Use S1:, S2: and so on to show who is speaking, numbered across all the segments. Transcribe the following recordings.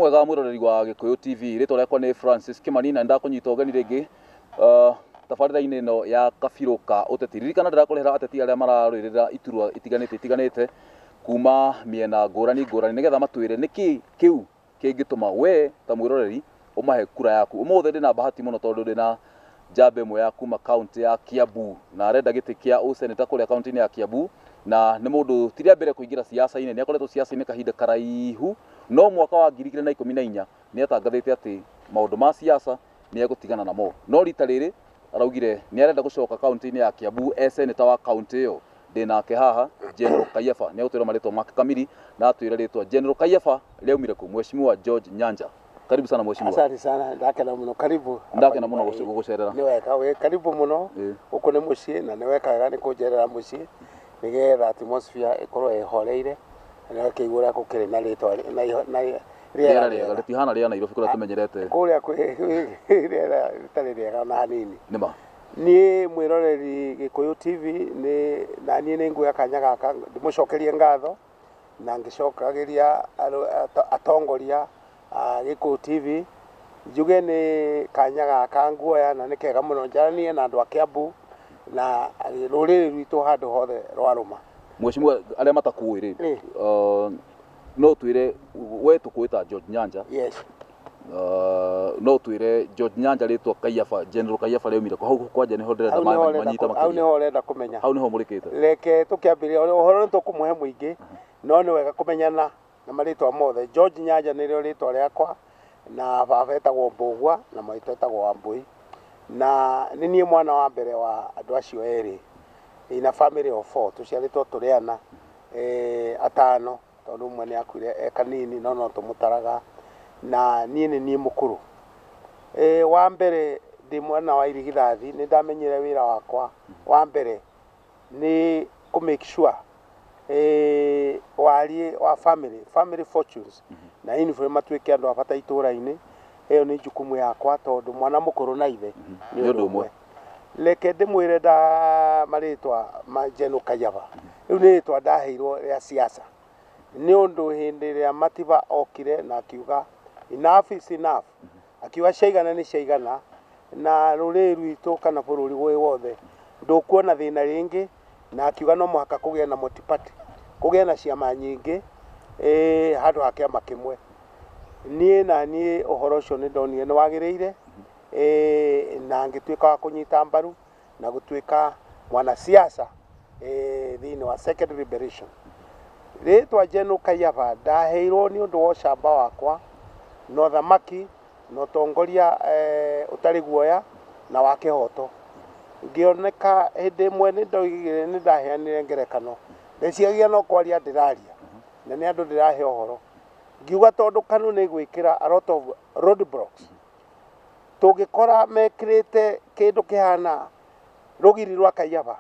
S1: Wĩ mwega mwĩroreri wa Gĩkũyũ TV, rĩtwa rĩakwa nĩ Francis Kĩmani na nĩndakũnyita ũgeni rĩngĩ tabarĩra-inĩ ĩno ya kabirũ ka ũteti. Ririkana ndĩrakũrehera ateti arĩa mararũĩrĩra iturwa itiganĩte itiganĩte kuma mĩena ngũrani ngũrani nĩgetha matwĩre nĩkĩ kĩu kĩngĩtũma we ta mwĩroreri ũmahe kura yaku. Ũmũthĩ ndĩna bahati mũno tondũ ndĩna njamba ĩmwe ya kuma kaunti ya Kiambu na arenda gĩtĩ kĩa ũseneta kũrĩa kaunti-inĩ ya Kiambu na nĩ mũndũ ti rĩa mbere kũingĩra siasa-inĩ, nĩ akoretwo siasa-inĩ kahinda karaihu no mwaka wa 2014 nĩ atangathĩte atĩ maũndũ ma siasa nĩ egũtigana namo, no rita rĩrĩ araugire nĩ arenda gũcoka kaunti-inĩ ya Kiambu e seneta wa kaunti ĩyo. Ndĩ nake haha General Kaiafa, nĩ egũtwĩra marĩtwa make kamiri na atwĩre rĩtwa General Kaiafa rĩaumire kũ. Mheshimiwa George Nyanja, karibu sana mheshimiwa.
S2: Asante sana, ndakena muno, karibu.
S1: Ndakena muno gũgũcerera.
S2: Nĩ wega, wĩ karibu muno. Gũkũ nĩ mũciĩ na nĩ weka wega nĩ kũnjerera mũciĩ nĩgetha atmosphere ĩkorwo ĩhoreire na ũkĩigua ũrĩa gũkĩrĩ na rĩtwa na
S1: rĩera
S2: rĩera
S1: rĩega rĩtihana rĩa Nairobi kũrĩa tũmenyerete.
S2: Kũrĩa kwĩ rĩera rĩtarĩ rĩega ona hanini.
S1: Nĩma.
S2: Niĩ mwĩroreri Gĩkũyũ TV nĩ na niĩ nĩ nguoya kanya gaka ndĩmũcokerie ngatho na ngĩcokagĩria atongoria a Gĩkũyũ TV, njuge nĩ kanya gaka nguoya na nĩ kega mũno njaranie na andũ a Kiambu na rũrĩrĩ rwitũ handũ hothe rwarũma.
S1: Mheshimiwa, arĩa matakũĩ rĩ, no twĩre we tũkũĩ ta George Nyanja.
S2: Yes.
S1: No twĩre George Nyanja rĩtwa Kaiafa, General Kaiafa rĩaumire kũ? Hau kwanja nĩho ndĩrenda
S2: Hau nĩho
S1: manyita
S2: hau
S1: makĩria.
S2: Nĩho ũrenda kũmenya.
S1: Hau nĩho mũrĩkĩte.
S2: Reke tũkĩambĩrĩria ũhoro nĩ tũkũmũhe mũingĩ, no nĩ wega kũmenyana na marĩtwa mothe. George Nyanja nĩrĩo rĩtwa rĩakwa na baba etagwo Mbũgua na maitũ etagwo Wambui, na nĩ niĩ mwana wa mbere wa andũ acio erĩ in a family of four. Tũciarĩtwo tũrĩ ana, atano, tondũ ũmwe nĩ akuire e kanini no no tũmũtaraga, na niĩ nĩ niĩ mũkũrũ. Wa mbere ndĩ mwana wa irigithathi nĩ ndamenyire wĩra wakwa wa mbere nĩ kũ make sure wariĩ wa family fortunes na influence matuĩke andũ a bata itũra-inĩ. Ĩyo nĩ jukumu yakwa tondũ mwana mũkũrũ na ithe nĩ ũndũ ũmwe. Reke ndĩmwĩre nda marĩtwa ma General Kaiafa, rĩu nĩ rĩtwa ndaheirwo rĩa siasa nĩ ũndũ hĩndĩ ĩrĩa Matiba okire na akiuga enough is enough, akiuga ciaigana nĩ ciaigana na rũrĩrĩ rwitũ kana bũrũri wĩ wothe ndũkuona thĩna rĩngĩ, na akiuga no mũhaka kũgĩe na multi-party, kũgĩe na ciama nyingĩ handũ ha kĩama kĩmwe. Niĩ na niĩ ũhoro ũcio nĩ ndonire nĩ wagĩrĩire, na ngĩtuĩka wa kũnyita mbaru na gũtuĩka mwanasiasa thĩinĩ wa Second Liberation. Rĩtwa General Kaiafa ndaheirwo nĩ ũndũ wa ũcamba wakwa na ũthamaki na ũtongoria ũtarĩ guoya na wa kĩhoto. Ngĩoneka hĩndĩ ĩmwe nĩ ndoigire, nĩ ndaheanire ngerekano, ndeciagia no kwaria ndĩraria na nĩ andũ ndĩrahe ũhoro, ngiuga tondũ KANU nĩ ĩgwĩkĩra a lot of road blocks, tũngĩkora mekĩrĩte kĩndũ kĩhana rũgiri rwa Kaiafa,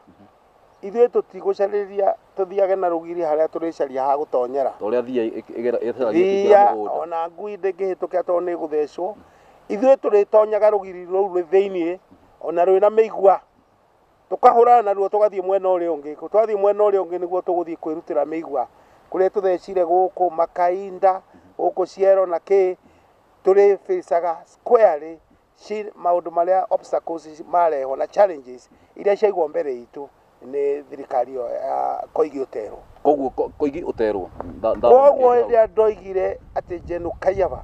S2: ithuĩ tũtigũcarĩria tũthiage na rũgiri harĩa tũrĩcaria ha gũtonyera.
S1: Ta ũrĩa thia ĩcaragia ĩkĩingĩra
S2: thia
S1: mũgũnda.
S2: Ona ngui ndĩngĩhĩtũkĩra tondũ nĩ ĩgũthecwo. Ithuĩ tũrĩtonyaga rũgiri rũu rwĩ thĩiniĩ ona rwĩna mĩigua, tũkahũrana naruo tũgathiĩ mwena ũrĩa ũngĩ. Twathiĩ mwena ũrĩa ũngĩ nĩguo tũgũthiĩ kwĩrutĩra mĩigua kũrĩa tũthecire gũkũ Makainda, gũkũ Ciero na kĩ, tũrĩbĩcaga squarely maũndũ marĩa obstacles marehwo na challenges iria ciaigwo mbere itũ nĩ thirikari ĩyo ya Koigi Ũterwo.
S1: Koguo Koigi Ũterwo.
S2: Koguo hĩndĩ ĩrĩa ndoigire atĩ General Kaiafa,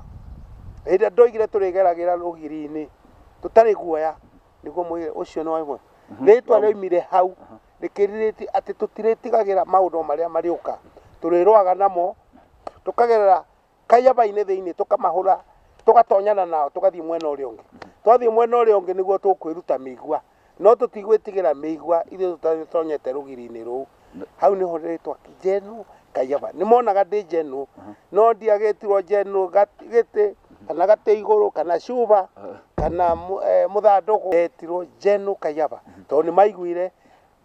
S2: hĩndĩ ĩrĩa ndoigire tũrĩgeragĩra rũgiri-inĩ tũtarĩ guoya, nĩguo mwĩre ũcio nĩ wa ĩmwe rĩtwa rĩoimire hau rĩkĩrirĩtie atĩ tũtirĩtigagĩra maũndũ marĩa marĩũka, tũrĩrũaga namo tũkagerera Kaiafa-inĩ thĩinĩ, tũkamahũra, tũgatonyana nao, tũgathiĩ mwena ũrĩa ũngĩ. Twathiĩ mwena ũrĩa ũngĩ nĩguo tũkwĩruta mĩigua, no tũtigwĩtigĩra mĩigua ithuĩ tũtatonyete rũgiri-inĩ rũu. Hau nĩho rĩtwa General Kaiafa. Nĩ monaga ndĩ General, no ndiagĩtirwo General gĩtĩ kana gatĩ igũrũ kana cuba kana mũthandũkũ. Etirwo General Kaiafa tondũ nĩ maiguire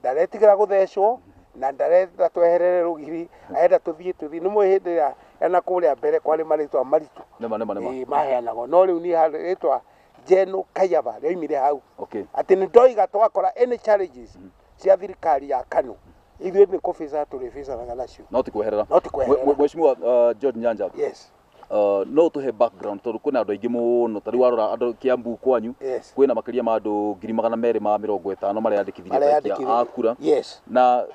S2: ndaretigĩra gũthecwo na ndarenda tweherere rũgiri, arenda tũthiĩ tũthiĩ. Nĩ mũĩ hĩndĩ ĩrĩa ena kũrĩa mbere kwarĩ marĩtwa maritũ.
S1: Nĩma nĩma nĩma.
S2: Ĩĩ, maheanagwo, no rĩu niĩ rĩtwa General Kaiafa rĩoimire hau atĩ nĩ ndoiga twakora any challenges cia thirikari ya KANU, ithuĩ nĩ kũbĩca tũrĩbĩcanaga nacio.
S1: No ti kweherera.
S2: No ti kweherera.
S1: Mheshimiwa George Nyanja.
S2: Yes.
S1: No ũtũhe background tondũ kwĩna andũ aingĩ mũno, ta rĩu warora andũ Kiambu kwanyu, kwĩna makĩria ma andũ 250,000 mareyandĩkithirie ta aikia a kura. Na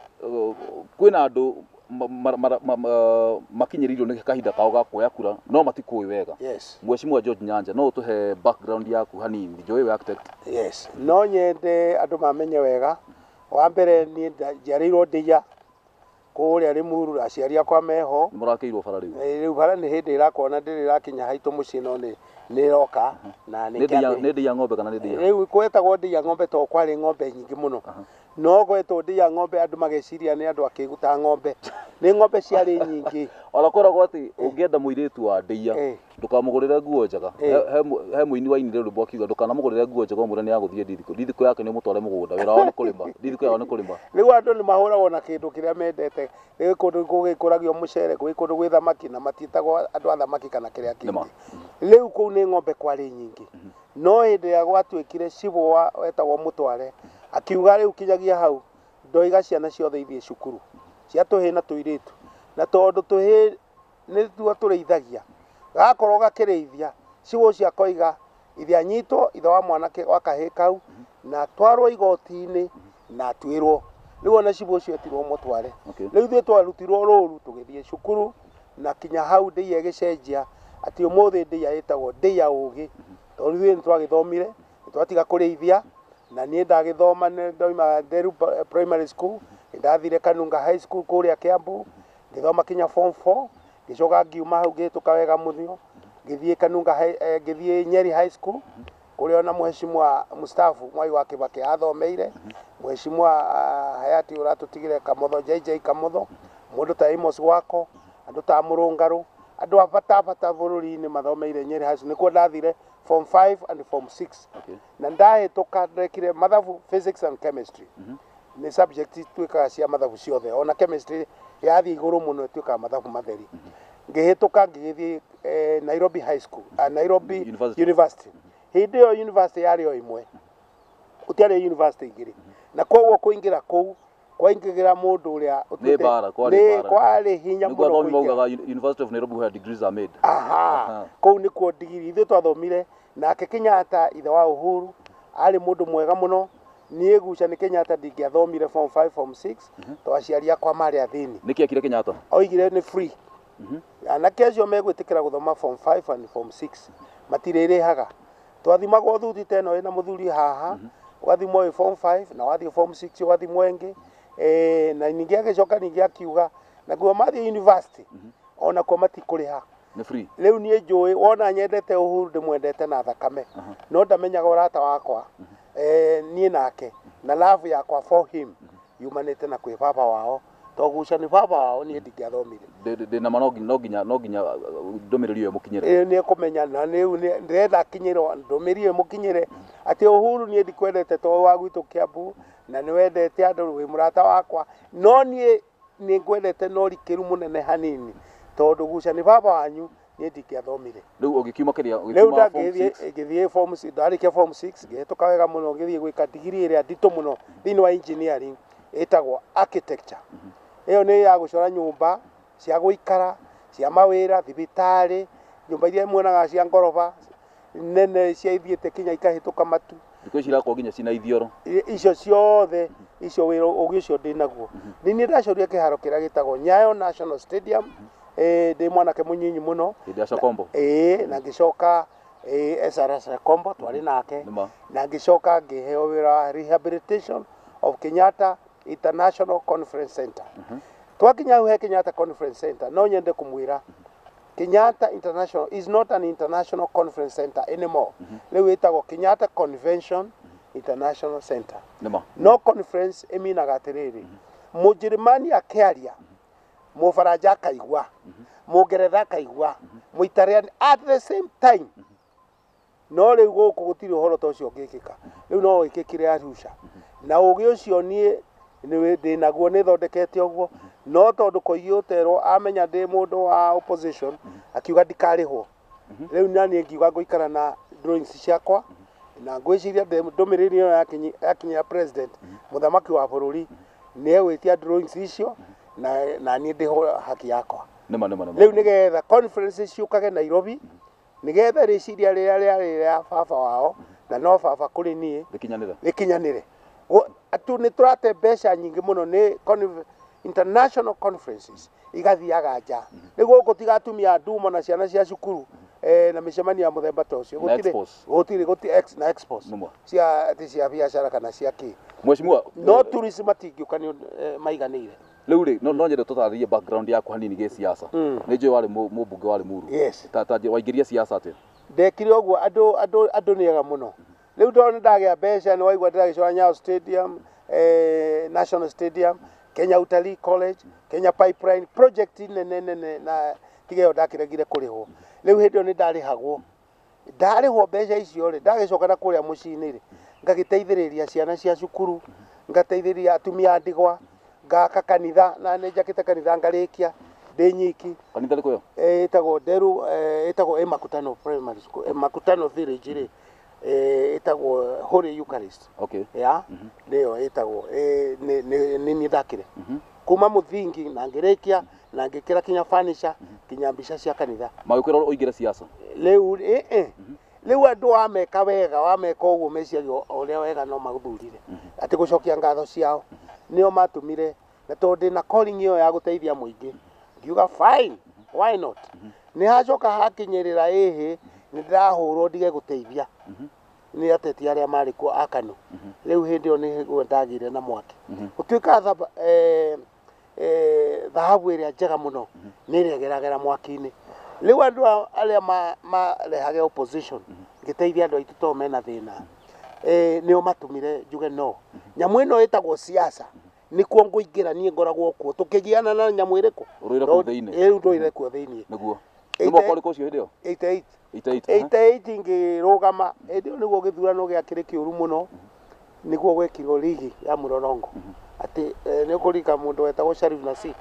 S1: kwĩna andũ makinyĩrĩirwo nĩ kahinda kao ga kuoya kura no matikũĩ wega. Mheshimiwa George Nyanja, no ũtũhe background yaku hanini? Njũĩ wĩ architect.
S2: Yes, no nyende andũ mamenye wega. Wa mbere, niĩ njiarĩirwo Ndeiya kũrĩa Limuru, aciari akwa meho.
S1: Nĩ mũrakĩirwo bara rĩu?
S2: Rĩu bara nĩ hĩndĩ ĩrakuona, ndĩrĩ ĩrakinya haitũ mũciĩ, no nĩ ĩroka na nĩ
S1: Nĩ Ndeiya ng'ombe kana nĩ Ndeiya?
S2: Rĩu gwetagwo Ndeiya ng'ombe tondũ kwarĩ ng'ombe nyingĩ mũno, no gwetwo Ndeiya ng'ombe andũ mageciria nĩ andũ akĩgu ta ng'ombe, nĩ ng'ombe ciarĩ nyingĩ.
S1: Ona kwĩragwo atĩ ũngĩenda mũirĩtu wa Ndeiya, ndũkamũgũrĩre nguo njega. He mũini wainire rwĩmbo akiuga ndũkanamũgũrĩre nguo njega, ũmwĩre nĩ agũthiĩ ndithiko. Ndithiko yake nĩ ũmũtware mũgũnda, wĩra wao nĩ kũrĩma, ndithiko yao nĩ kũrĩma.
S2: Rĩu andũ nĩ mahũragwo na kĩndũ kĩrĩa mendete. Gwĩ kũndũ gũgĩkũragio mũcere, gwĩ kũndũ gwĩ thamaki, na matiĩtagwo andũ a thamaki kana kĩrĩa kĩngĩ. Rĩu kũu nĩ ng'ombe kwarĩ nyingĩ, no hĩndĩ ĩrĩa gwatuĩkire cibũ wa wetagwo Mũtware akiuga rĩu kinyagia hau ndoiga ciana ciothe ithiĩ cukuru cia tũhĩĩ na tũirĩtu, na tondũ tũhĩĩ nĩtuo tũrĩithagia, gakorwo gakĩrĩithia, cibũ ũcio akoiga ithe anyitwo, ithe wa mwanake wa kahĩĩ kau, na atwarwo igoti-inĩ na atuĩrwo. Rĩu ona cibũ ũcio etirwo Mũtware. Rĩu ithuĩ twarutirwo rũru tũgĩthiĩ cukuru, na kinya hau Ndeiya ĩgĩcenjia atĩ ũmũthĩ Ndeiya ĩtagwo Ndeiya ũgĩ, tondũ ithuĩ nĩ twagĩthomire, nĩ twatiga kũrĩithia. Na niĩ ndagĩthoma nĩ ndoima Nderu Primary School, nĩ ndathire Kanunga High School kũrĩa Kiambu, ngĩthoma kinya form 4, ngĩcoka ngiuma hau ngĩhĩtũka wega mũno, ngĩthiĩ Kanunga, ngĩthiĩ Nyeri High School kũrĩa ona mheshimiwa mstaafu Mwai wa Kibaki athomeire, mheshimiwa hayati ũratũtigire Kamotho, JJ Kamotho, mũndũ ta Amos Wako, andũ ta Mũrũngarũ, andũ a bata bata bũrũri-inĩ mathomeire Nyeri High School. Nĩkuo ndathire form 5 and form 6. Na ndahĩtũka, ndekire mathabu, physics and chemistry. Nĩ subject ituĩkaga cia mathabu ciothe, ona chemistry yathiĩ igũrũ mũno ĩtuĩkaga mathabu matheri. Ngĩhĩtũka ngĩgĩthiĩ Nairobi High School, Nairobi
S1: University.
S2: University. Hĩndĩ ĩyo university yarĩ o ĩmwe, gũtiarĩ university igĩrĩ, na koguo kũingĩra kũu kwaingĩra mũndũ ũrĩa
S1: Nĩ mbara, kwarĩ
S2: nĩ
S1: mbara.
S2: Kwarĩ hinya
S1: Nĩguo
S2: mũno
S1: athomi
S2: kũingĩra.
S1: maugaga University of Nairobi where degrees are made.
S2: Aha, kũu nĩkuo ndigiri ithuĩ twathomire. Nake Kenyatta, ithe wa Uhuru, arĩ mũndũ mwega mũno. Niĩ guca nĩ Kenyatta ndingĩathomire form 5, form 6, to aciari akwa marĩ athĩni.
S1: Nĩkĩ ekire Kenyatta?
S2: Oigire nĩ free, anake acio megwĩtĩkĩra gũthoma form 5 and form 6 matirĩrĩhaga. Twathimagwo thuti ta ĩno ĩna mũthuri haha, ũgathimwo wĩ form 5 na wathiĩ form 6 ũgathimwo ĩngĩ. Na ningĩ agĩcoka ningĩ akiuga naguo mathiĩ university onakuo matikũrĩha.
S1: Nĩ free.
S2: Rĩu niĩ njũĩ wona nyendete Uhuru, ndĩmwendete na thakame, no ndamenyaga ũrata wakwa niĩ nake na love yakwa for him yumanĩte na kwĩ baba wao, to guca nĩ baba wao niĩ ndingĩathomire.
S1: Ndĩ na ma no nginya ndũmĩrĩri ĩyo ĩmũkinyĩre.
S2: Ĩĩ, nĩ ekũmenya, na rĩu ndĩrenda akinyĩrwo ndũmĩrĩri ĩyo ĩmũkinyĩre atĩ Uhuru, niĩ ndikwendete to wa gwitũ Kiambu na nĩ wendete andũ, wĩ mũrata wakwa, no niĩ nĩ ngwendete na ũrikĩru mũnene hanini, tondũ guca nĩ baba wanyu niĩ ndingĩathomire.
S1: Rĩu ũgĩkiuma kĩrĩa
S2: Rĩu
S1: ũgĩkiuma form
S2: ndangĩthiĩ
S1: 6?
S2: Ngĩthiĩ form 6, ndarĩkia form 6 ngĩhĩtũka wega mũno, ngĩthiĩ gwĩka digiri ĩrĩa nditũ mũno thĩinĩ wa engineering ĩtagwo architecture. Ĩyo nĩ ya gũcora nyũmba cia gũikara, cia mawĩra, thibitarĩ, nyũmba iria muonaga cia ngoroba nene cia ithiĩte kinya ikahĩtũka matu.
S1: Thikũ ici irakorwo nginya cina ithioro.
S2: Icio ciothe icio, wĩra ũgĩ ũcio ndĩ naguo. Nĩ niĩ ndacorire kĩharo kĩrĩa gĩtagwo Nyayo National Stadium, ndĩ mwanake mũnyinyi mũno.
S1: Hĩndĩ ya Shakombo.
S2: Ĩĩ, na ngĩcoka SRS Kombo twarĩ nake.
S1: Nĩma.
S2: Na ngĩcoka ngĩheo wĩra wa rehabilitation of Kenyatta International Conference Center. Twakinya hau he Kenyatta Conference Center, no nyende kũmwĩra Kenyatta International is not an international conference center anymore. Rĩu ĩtagwo Kenyatta Convention International Center.
S1: Nĩma.
S2: No conference ĩminaga atĩrĩrĩ, Mũnjĩrĩmani akĩaria, Mũbaranja akaigua, Mũngeretha akaigua, Mũitaliani at the same time. No rĩu gũkũ gũtirĩ ũhoro ta ũcio ũngĩkĩka. Rĩu no wĩkĩkire Arusha, na ũgĩ ũcio niĩ ndĩ naguo, nĩ thondekete ũguo, no tondũ Koigi ũterwo amenya ndĩ mũndũ wa opposition, akiuga ndikarĩhwo. Rĩu na niĩ ngiuga ngũikara na drawings ciakwa, na ngwĩciria ndũmĩrĩri ĩyo yakinyĩra president, mũthamaki wa bũrũri, nĩ egwĩtia drawings icio na niĩ ndĩhwo haki yakwa.
S1: Nĩma nĩma nĩma.
S2: Rĩu nĩgetha conference ciũkage Nairobi, nĩgetha rĩciria rĩrĩa rĩarĩ rĩa baba wao, na no baba kũrĩ niĩ,
S1: rĩkinyanĩre.
S2: Rĩkinyanĩre. Atu nĩ tũrate mbeca nyingĩ mũno nĩ international conferences igathiaga nja. Rĩu gũkũ tiga atumia a ndumo na ciana cia cukuru, na mĩcemanio ya mũthemba ta ũcio.
S1: Na
S2: Gũtirĩ
S1: expos.
S2: Gũtirĩ na expos
S1: Nĩma.
S2: Cia atĩ cia biacara kana cia kĩ.
S1: Mheshimiwa,
S2: no tourist matingĩũka nĩ ũndũ, maiganĩire.
S1: Rĩu rĩ, no nyende tũtarĩrie background yaku hanini gĩsiasa. Nĩ njũĩ warĩ mũmbunge wa Limuru.
S2: Yes.
S1: Ta waingĩria siasa atĩa?
S2: Ndekire ũguo, andũ nĩ ega mũno. Rĩu ndona ndagĩa mbeca, nĩ waigua ndĩragĩcora Nyayo Stadium, National Stadium, Kenya Utalii College, Kenya Pipeline, project nene nene, na tiga ĩyo ndakĩregire kũrĩhwo. Rĩu hĩndĩ ĩyo nĩ ndarĩhagwo. Ndarĩhwo mbeca icio rĩ, ndagĩcoka na kũrĩa mũciĩ-inĩ rĩ, ngagĩteithĩrĩria ciana cia cukuru, ngateithĩrĩria atumia a ndigwa, ngaka kanitha, na nĩ njakĩte kanitha ngarĩkia ndĩ nyiki.
S1: Kanitha rĩkũ ĩyo?
S2: Ĩtagwo Nderu, ĩtagwo Makutano Primary School, Makutano Village rĩ, ĩtagwo Holy Eucharist. Ya, nĩyo ĩtagwo, nĩ niĩ ndakire kuma mũthingi na ngĩrĩkia na ngĩkĩra kinya furniture, kinya mbica cia kanitha.
S1: Magĩkwĩra ũingĩre siasa?
S2: Rĩu rĩu andũ wameka wega, wameka ũguo meciagia o ũrĩa wega no magũthurire, atĩ gũcokia ngatho ciao nĩo matũmire. Na tondũ ndĩna calling ĩyo ya gũteithia mũingĩ, ngiuga fine, why not. Nĩ hacoka hakinyĩrĩra ĩhĩ nĩ ndĩrahũrwo ndige gũteithia nĩ ateti arĩa marĩ kuo a KANU. Rĩu hĩndĩ ĩyo nĩguo ndagĩire na mwaki. Gũtuĩka thahabu ĩrĩa njega mũno nĩ ĩrĩa ĩgeragĩra mwaki-inĩ. Rĩu andũ arĩa marehage opposition ngĩteithia andũ aitũ tondũ mena thĩna, nĩo matũmire njuge no nyamũ ĩno ĩtagwo siasa nĩkuo ngũingĩra niĩ, ngoragwo kuo tũkĩgiana na nyamũ ĩrĩkũ.
S1: Ũrũire kũu thĩinĩ.
S2: Rĩu ndũire kuo thĩinĩ.
S1: Nĩguo. Nĩ mwaka ũrĩkũ ũcio hĩndĩ ĩyo?
S2: 88.
S1: 88, aha.
S2: 88 ngĩrũgama. Hĩndĩ ĩyo nĩguo gĩthurano gĩakĩrĩ kĩũru mũno, nĩguo gwekirwo rigi ya mũrorong'o atĩ, nĩ ũkũririkana mũndũ wetagwo Sharif Nasir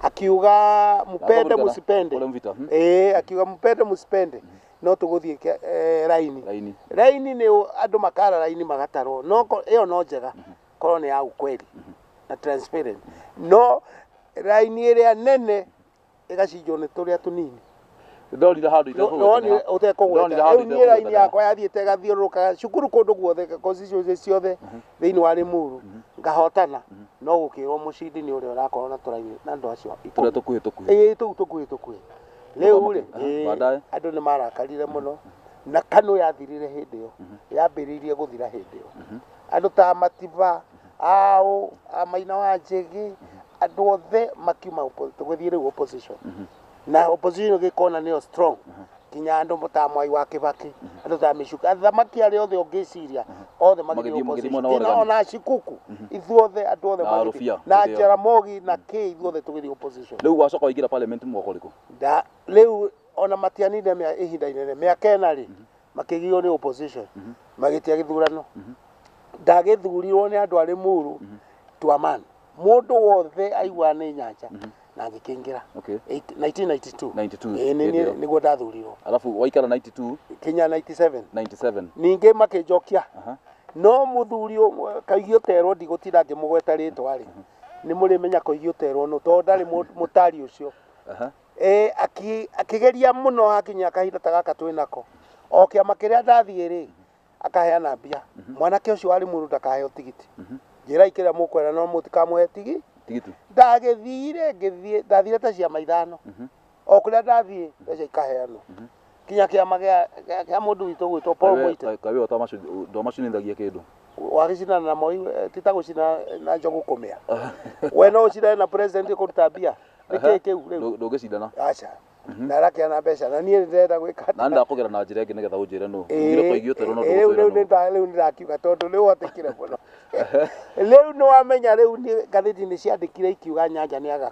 S2: akiuga mpende
S1: Nakũririkana.
S2: msipende.
S1: Ule Mvita.
S2: Akiuga mpende msipende no tũgũthiĩ raini.
S1: Raini.
S2: Raini nĩ andũ makara raini magatarwo, no ĩyo no njega korwo nĩ ya ukweli na transparent, no raini ĩrĩa nene ĩgacinjwo nĩ tũrĩa tũnini.
S1: Ndonire handũ itekũgweta nĩ ha.
S2: Ũtekũgweta.
S1: Ndonire handũ
S2: Rĩu niĩ raini
S1: itekũgweta nĩ ha.
S2: yakwa yathiĩte ĩgathiũrũrũka cukuru kũndũ guothe, constituency ciothe thĩinĩ wa Limuru, ngahotana, no gũkĩrwo mũcindi nĩ ũrĩa ũrakorwo na tũraini na andũ acio
S1: Tũrĩa
S2: 10.
S1: tũkuhĩ tũkuhĩ.
S2: Ĩĩ, tũu tũkuhĩ tũkuhĩ. Rĩu rĩ,
S1: Baadaye?
S2: andũ nĩ marakarire mũno, na KANU yathirire hĩndĩ ĩyo, yambĩrĩirie gũthira hĩndĩ ĩyo. Andũ ta Matiba, Aũ, Maina wa Njĩgĩ, andũ othe makiuma tũgĩthiĩ rĩu opposition, na opposition gĩkona nĩyo strong, kinya andũ ta Mwai wa Kibaki, andũ ta Michuki, athamaki arĩa othe ũngĩciria othe magĩthiĩ
S1: Magĩthiĩ
S2: opposition.
S1: mwena wa
S2: Nginya
S1: ũregani.
S2: ona Shikuku, ithuothe andũ othe
S1: Na
S2: magĩthiĩ.
S1: Rũbia,
S2: Na
S1: hĩndĩ ĩyo.
S2: Jaramogi na kĩ, ithuothe tũgĩthiĩ opposition.
S1: Rĩu wacoka waingĩra parliament mwaka ũrĩkũ?
S2: Da rĩu ona matianire ihinda inene, mĩaka 4 rĩ, makĩgio nĩ opposition, magĩtia gĩthurano. Ndagĩthurirwo nĩ andũ a Limuru to a man, mũndũ wothe aigua nĩ Nyanja, na ngĩkĩingĩra. 1992.
S1: 92,
S2: Ĩĩ,
S1: hĩndĩ ĩyo.
S2: nĩguo ndathurirwo.
S1: Alafu waikara 92?
S2: Kinya 97.
S1: 97.
S2: Ningĩ makĩnjokia. No mũthuri ũmwe Kaigi Ũterwo, ndigũtinda ngĩmũgweta rĩtwa rĩ, nĩ mũrĩmenya Koigi Ũterwo nũ, tondũ ndarĩ mũtari ũcio. Akĩgeria mũno hakinya kahinda ta gaka twĩnako, o kĩama kĩrĩa ndathiĩ rĩ, akaheana mbia, mwanake ũcio wa Limuru ndakaheo tigiti, njĩrai kĩrĩa mũkwenda no mũtikamũhe tigi.
S1: Tigiti.
S2: Ndagĩthire, ngĩthiĩ, ndathire ta ciama 5, o kũrĩa ndathiĩ mbeca ikaheanwo, kinya kĩama kĩa mũndũ witũ gwĩtwo Paul Mwite.
S1: Kawe ndwamacinithagia kĩndũ.
S2: Wagĩcindana na Moi, ti ta gũcindana na njogu kũmĩa. We no ũcindane na president kũruta mbia? Nĩ kĩĩ kĩu rĩu?
S1: Ndũngĩcindana.
S2: Aca, na arakĩana mbeca na niĩ ndĩrenda gwĩka.
S1: Na ndakũgera na njĩra ĩngĩ nĩgetha ũnjĩre nũ. Ugire Koigi Ũterwo no
S2: Rĩu
S1: ndũgũtwĩra nũ.
S2: rĩu nĩ ndakiuga tondũ rĩu watĩkire mũno. Rĩu nĩ wamenya, rĩu nĩ ngathĩti nĩ ciandĩkire ikiuga Nyanja nĩ aga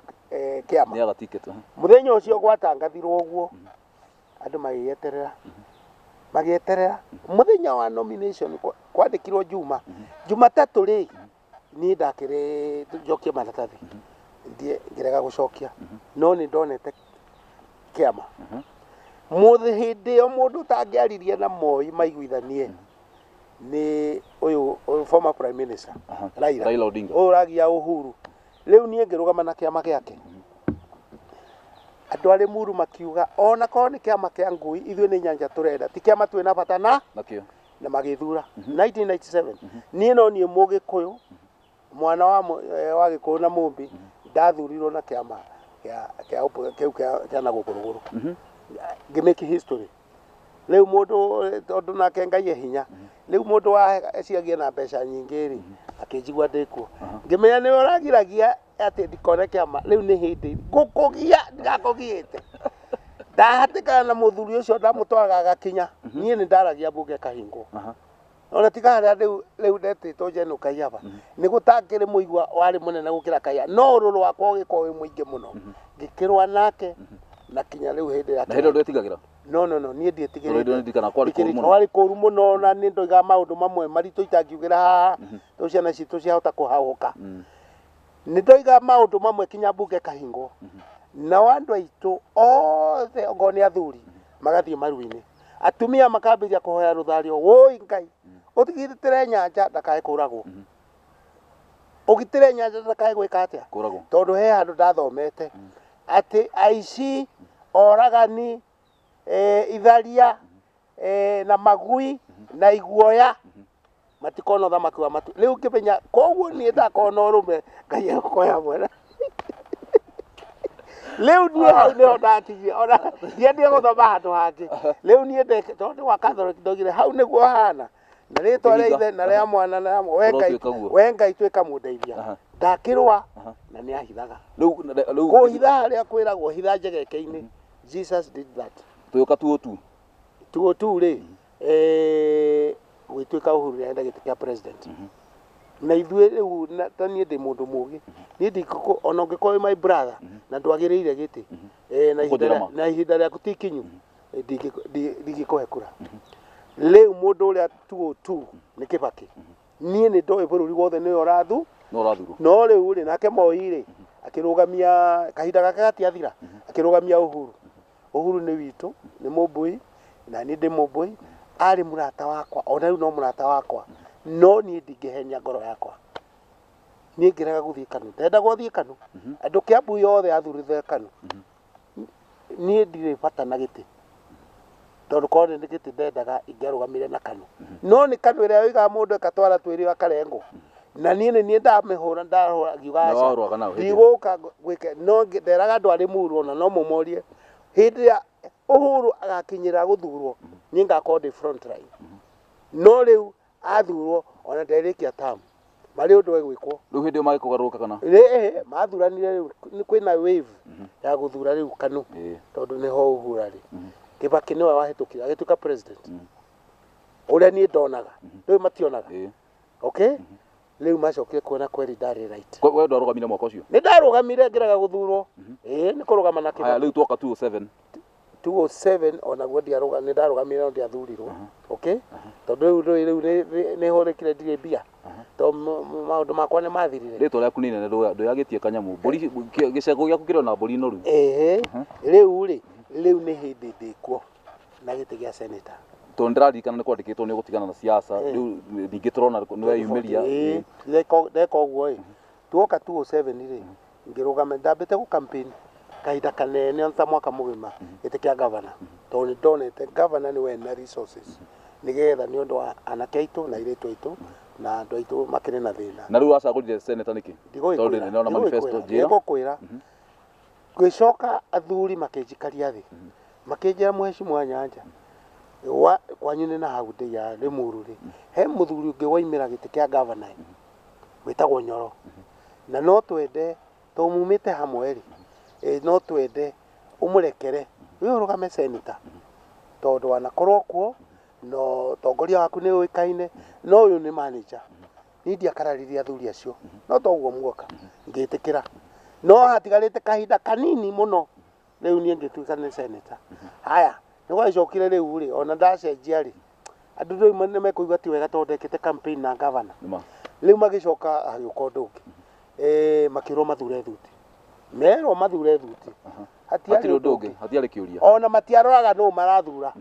S2: kĩama.
S1: Nĩ aga ticket.
S2: Mũthenya ũcio gwatangathirwo ũguo, andũ magĩgĩeterera, magĩeterera mũthenya wa nomination. Kwandĩkirwo Juma, Jumatatũ rĩ, niĩ ndakĩrĩ njokie maratathi, ndiĩ ngĩrega gũcokia, no nĩ ndonete kĩama mũthĩ hĩndĩ ĩyo. Mũndũ ũtangĩaririe na Moi maiguithanie nĩ ũyũ former prime minister, Raila.
S1: Raila Odinga.
S2: Ũyũ ũragia Uhuru. Rĩu niĩ ngĩrũgama na kĩama gĩake. Andũ a Limuru makiuga ona korwo nĩ kĩama kĩa ngui, ithuĩ nĩ Nyanja tũrenda, ti kĩama twĩna bata na
S1: Nakĩo.
S2: Na magĩthura 1997. Niĩ no niĩ Mũgĩkũyũ, mwana wa wa Gĩkũyũ na Mũmbi, ndathurirwo na kĩama kĩa kĩu kĩa na gũkũ rũgũrũ, ngĩmake history. Rĩu mũndũ, tondũ nake Ngai e hinya, rĩu mũndũ wa eciagia na mbeca nyingĩ rĩ, akĩnjigua ndĩkuo, ngĩmenya nĩwe ũragiragia atĩ ndikone kĩama. Rĩu nĩ hĩndĩ ngũkũgia, ndigakũgiĩte. Ndahatĩkana na mũthuri ũcio, ndamũtwaraga agakinya. Niĩ nĩ ndaragia mbunge kahingwo. Ona tiga harĩa rĩu ndetĩtwo General Kaiyaba, nĩ gũtakĩrĩ mũigua warĩ mũnene gũkĩra Kaiyaba, no ũrũrũ wakwa ũgĩkorwo wĩ mũingĩ mũno, ngĩkĩrũa nake na kinya rĩu hĩndĩ ya
S1: Na hĩndĩ ĩyo ndwetigagĩra?
S2: No, no, no, niĩ
S1: Tondũ hĩndĩ
S2: ndiĩtigĩrĩte.
S1: ĩyo ndirikana kwarĩ kũũru mũno.
S2: Kwarĩ kũũru mũno, na nĩ ndoigaga maũndũ mamwe maritũ itangiugĩra haha, tondũ ciana citũ ciahota kũhahũka. Nĩ ndoigaga maũndũ mamwe kinya mbunge ĩkahingwo, nao andũ aitũ othe okorwo nĩ athuri magathiĩ maru-inĩ, atumia makambĩrĩria kũhoya rũthario, wũi Ngai, ũgitĩre Nyanja ndakae kũragwo, ũgitĩre Nyanja ndakae gwĩka atĩa?
S1: Kũragwo.
S2: Tondũ he handũ ndathomete atĩ aici, oragani, itharia, na magui na iguoya matikona ũthamaki wa matu. Rĩu ngĩmenya koguo niĩ ndakorwo na ũrũme, Ngai egũkorwo hamwe na rĩu niĩ hau nĩho ndakinyire, ona ndiendire gũthoma handũ hangĩ. Rĩu niĩ tondũ wa Catholic, ndoigire hau nĩguo hana na rĩtwa rĩa
S1: Kĩhinga.
S2: ithe na rĩa mwana na rĩa we Ngai.
S1: Ũrotuĩka guo.
S2: We Ngai, tuĩka mũndeithia. Ndakĩrũa na nĩ ahithaga.
S1: Rĩu
S2: Kũhitha harĩa kwĩragwo hitha njegeke-inĩ, Jesus did that.
S1: Tũgĩũka tuo tu.
S2: Tuo tu rĩ, gwĩtuĩka Uhuru nĩarenda gĩtĩ kĩa president, na ithuĩ rĩu ta niĩ ndĩ mũndũ mũgĩ, niĩ ndingĩkũ ona ũngĩkorwo wĩ my brother na ndwagĩrĩire gĩtĩ, na ihinda
S1: Ũkũnjĩra ma.
S2: Na ihinda rĩaku ti ikinyu, ndingĩkũhe kura. Rĩu mũndũ ũrĩa tuo tu nĩ Kĩbakĩ. Niĩ nĩ ndoĩ bũrũri wothe nĩwe ũrathu
S1: No ũrathurwo.
S2: No rĩu rĩ, nake Moi rĩ, akĩrũgamia kahinda gake gatiathira, akĩrũgamia Uhuru. Uhuru nĩ witũ, nĩ mũmbui na niĩ ndĩ mũmbui, arĩ mũrata wakwa, ona rĩu no mũrata wakwa, no niĩ ndingĩhenia ngoro yakwa. Niĩ ngĩrega gũthiĩ KANU, ndendagwo thiĩ KANU, andũ Kĩambu yothe yathurire KANU. Niĩ ndirĩ bata na gĩtĩ, tondũ korwo nĩ gĩtĩ ndendaga ingĩarũgamire na KANU, no nĩ KANU ĩrĩa yoigaga mũndũ ĩkatwara twĩrĩ akarengwo, na niĩ nĩ niĩ ndamĩhũra, ndahũra ngiuga
S1: Na
S2: aca.
S1: warũaga nao hĩndĩ ĩyo?
S2: Ndigũka gwĩka, no nderaga andũ a Limuru, ona no mũmorie, hĩndĩ ĩrĩa Uhuru agakinyĩra gũthurwo, niĩ ngakorwo ndĩ front line. No rĩu athurwo, ona nderĩkia term, marĩ ũndũ egwĩkwo.
S1: Rĩu hĩndĩ ĩyo magĩkũgarũrũka kana?
S2: Rĩ mathuranire, rĩu nĩ kwĩna wave ya gũthura rĩu KANU, tondũ nĩho Uhuru arĩ. Kĩbakĩ nĩwe wahĩtũkire agĩtuĩka president, ũrĩa niĩ ndonaga, rĩu mationaga. Okay, rĩu macokire kuona kweri ndarĩ right.
S1: We ndwarũgamire mwaka ũcio?
S2: Nĩ ndarũgamire, ngĩrega gũthurwo. Ĩĩ, nĩ kũrũgama na
S1: Haya.
S2: Kĩbakĩ.
S1: Rĩu twoka 207.
S2: 207 onaguo ndiarũga, nĩ ndarũgamire no ndiathurirwo. Okay, tondũ rĩu nĩ hũrĩkire, ndirĩ mbia, tondũ maũndũ makwa nĩ mathirire.
S1: Rĩtwa rĩaku nĩ inene, ndũyagĩtie kanyamũ mbũri, gĩcego gĩaku kĩrĩ ona mbũri noru.
S2: Ĩhĩ, rĩu rĩ, rĩu nĩ hĩndĩ ndĩkuo na gĩtĩ gĩa senator.
S1: Tondũ ndĩraririkana nĩ kwandĩkĩtwo nĩ ũgũtigana na siasa. Rĩu ningĩ tũrona nĩ weyumĩria.
S2: Ĩĩ, ndeka ũguo ĩ, tuoka 207 rĩ, ngĩrũgama, ndambĩte gũ campaign kahinda kanene ta mwaka mũgima gĩtĩ kĩa gavana, tondũ nĩ ndonete gavana nĩ wena resources, nĩgetha nĩ ũndũ wa anake aitũ na airĩtu aitũ na andũ aitũ makĩrĩ na thĩna.
S1: Na rĩu wacagũrire senator nĩkĩ? Tondũ nĩndĩrona manifesto, njĩra.
S2: Ndigũkwĩra. Ngĩcoka athuri makĩnjikaria thĩ, makĩnjĩra, "Mheshimiwa Nyanja, wa kwanyu nĩ na hau ndĩ ya Limuru rĩ, he mũthuri ũngĩ waimĩra gĩtĩ kĩa gavana wĩtagwo Nyoro, na no twende, tondũ mumĩte hamwe rĩ, no twende ũmũrekere we ũrũgame senator, tondũ wanakorwo kuo no tongoria waku nĩ ũĩkaine, no ũyũ nĩ manager." Niĩ ndiakararirie athuri acio, no toguo muoka ngĩtĩkĩra, no hatigarĩte kahinda kanini mũno rĩu niĩ ngĩtuĩka nĩ senator. Haya, nĩ gwagĩcokire rĩu rĩ, ona ndacenjia rĩ, andũ rĩu nĩ mekũigua ti wega, tondũ ndekĩte campaign na gavana.
S1: Nĩma.
S2: Rĩu magĩcoka hagĩũka ũndũ ũngĩ, makĩrwo mathure thuti, merwo mathure thuti.
S1: Hatirĩ ũndũ ũngĩ, hatiarĩ kĩũria.
S2: Ona matiaroraga nũ marathura.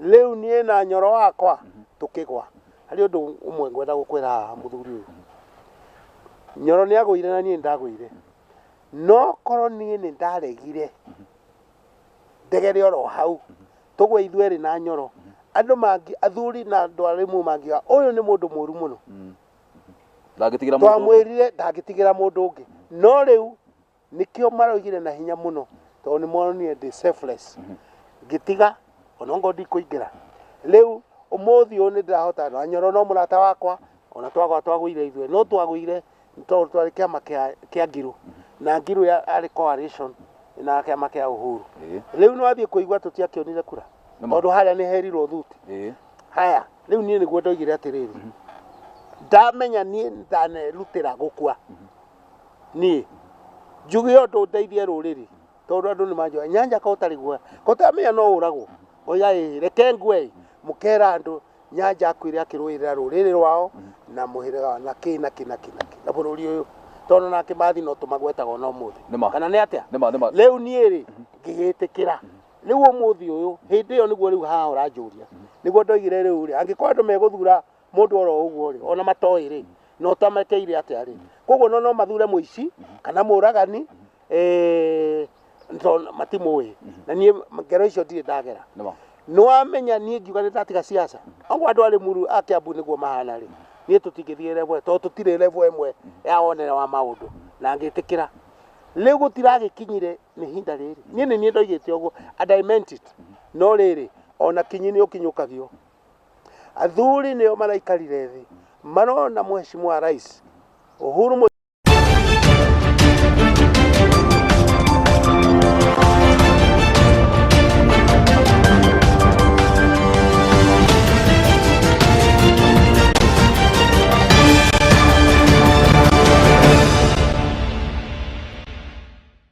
S2: Rĩu niĩ na Nyoro wakwa tũkĩgwa. Harĩ ũndũ ũmwe ngwenda gũkwĩra haha, mũthuri ũyũ Nyoro nĩ agũire na niĩ ndagũire. No korwo niĩ nĩ ndaregire ndegere oro hau tũgwe ithuerĩ na Nyoro, andũ mangi athuri na andũ arĩmu mangiuga ũyũ nĩ mũndũ mũru mũno.
S1: Ndangĩtigĩra mũndũ ũngĩ.
S2: Twamwĩrire ndangĩtigĩra mũndũ ũngĩ, no rĩu nĩkĩo maroigire na hinya mũno tondũ nĩ monire ndĩ selfless, ngĩtiga ona ongorwo ndikũingĩra. Rĩu ũmũthĩ ũyũ nĩ ndĩrahota na Nyoro no mũrata wakwa, ona twagwa twagũire ithuĩ no twagũire tondũ twarĩ kĩama kĩa Ngiru na Ngiru arĩ coalition na kĩama kĩa Uhuru. Rĩu nĩ wathiĩ kũigua tũtiakĩonire kura tondũ harĩa nĩ herirwo thuti. Haya, rĩu niĩ nĩguo ndoigire atĩrĩrĩ, ndamenya niĩ ndanerutĩra gũkua, niĩ njuge ũndũ ndeithie rũrĩrĩ tondũ andũ nĩ manjũa Nyanja ko ũtarĩ guoya ko ũtamenya no ũragwo, oiga ĩĩ reke ngue, mũkera andũ Nyanja akuire akĩrũĩrĩra rũrĩrĩ rwao na mũhĩrĩga wao na kĩ na kĩ na kĩ na kĩ na bũrũri ũyũ, tondũ nake Mathi no tũmagwetaga ona ũmũthĩ.
S1: Nĩma.
S2: Kana nĩ atĩa?
S1: Nĩma, nĩma.
S2: Rĩu niĩ rĩ ngĩgĩtĩkĩra rĩu ũmũthĩ ũyũ, hĩndĩ ĩyo nĩguo rĩu haha ũranjũria nĩguo ndoigire rĩu rĩ, angĩkorwo andũ megũthura mũndũ oro ũguo rĩ, ona matoĩ rĩ, na ũtamekeire atĩa rĩ, koguo no mathure mũici kana mũragani, tondũ matimũĩ, na niĩ ngero icio ndirĩ ndagera.
S1: Nĩma.
S2: Nĩwamenya niĩ ngiuga nĩ ndatiga siasa, oguo andũ a Limuru a Kiambu nĩguo mahana rĩ, niĩ tũtingĩthiĩ level, tondũ tũtirĩ level ĩmwe ya wonere wa maũndũ, na ngĩtĩkĩra. Rĩu gũtiragĩkinyire nĩ ihinda rĩrĩ, niĩ nĩ niĩ ndoigĩte ũguo and I meant it. No rĩrĩ, ona kinyi nĩ ũkinyũkagio. Athuri nĩo maraikarire thĩ, marona mheshimiwa rais Uhuru.